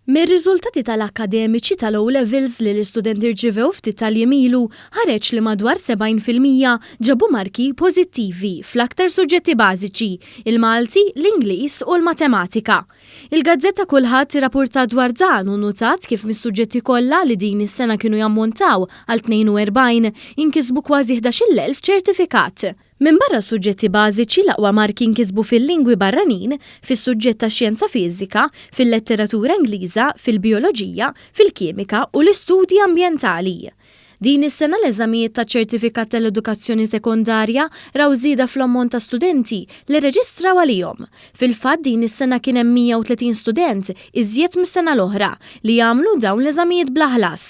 Mir-riżultati tal-akkademiċi tal-O Levels li l-istudenti rċivew ftit tal-jiem ilu, ħareġ li madwar 70% ġabu marki pożittivi fl-aktar suġġetti bażiċi, il-Malti, l-Ingliż u l-Matematika. Il-gazzetta Kullħadd irrapurtat dwar dan u nnutat kif mis-suġġetti kollha li din is-sena kienu jammontaw għal 42, inkisbu kważi 11,000 ċertifikat. Minbarra s-suġġetti bażiċi, l-aqwa marki nkisbu fil-lingwi barranin, fis-suġġett tax-xjenza fiżika, fil-letteratura Ingliża, fil-bijoloġija, fil-kimika u l-istudji ambjentali. Din is-sena l-eżamijiet taċ-Ċertifikat tal-Edukazzjoni Sekondarja raw żieda fl-ammont ta' studenti li rreġistraw għalihom. Fil-fatt din is-sena kien hemm 130 student iżjed mis-sena l-oħra li għamlu dawn l-eżamijiet bla ħlas.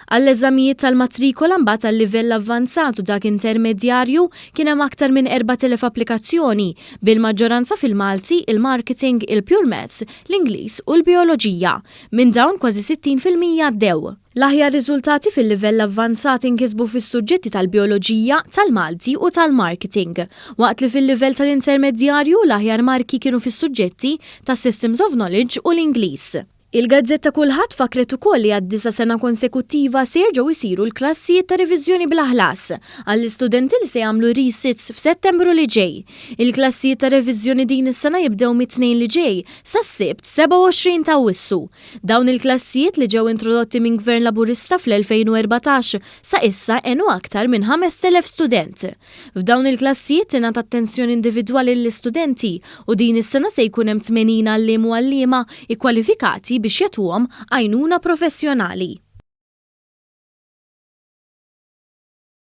Għall-eżamijiet tal-matrikola mbagħad għal-livell avvanzat u dak intermedjarju kien hemm aktar minn 4,000 applikazzjoni, bil-maġġoranza fil-Malti, il-Marketing, il-Pure Maths, l-Ingliż u l-Bijoloġija. Minn dawn kważi 60% għaddew. L-aħjar riżultati fil-livell avvanzat inkisbu fis-suġġetti tal-Bijoloġija, tal-Malti u tal-Marketing, waqt li fil-livell tal-intermedjarju l-aħjar marki kienu fis-suġġetti tas-Systems of Knowledge u l-Ingliż. Il-gazzetta Kullħadd fakkret ukoll li għad-disa' sena konsekuttiva se jerġgħu jsiru l-klassijiet ta' reviżjoni bla ħlas għall-istudenti li se jagħmlu resits f'Settembru li ġej. Il-klassijiet ta' reviżjoni din is-sena jibdew mit-Tnejn li ġej sas-Sibt 27 ta' Awwissu. Dawn il-klassijiet li ġew introdotti minn Gvern Laburista fl-2014 sa issa għenu aktar minn 5,000 student. F'dawn il-klassijiet tingħata attenzjoni individwali lill-istudenti u din is-sena se jkun hemm 80 għalliem u għalliema ikkwalifikati biex jagħtuhom għajnuna professjonali.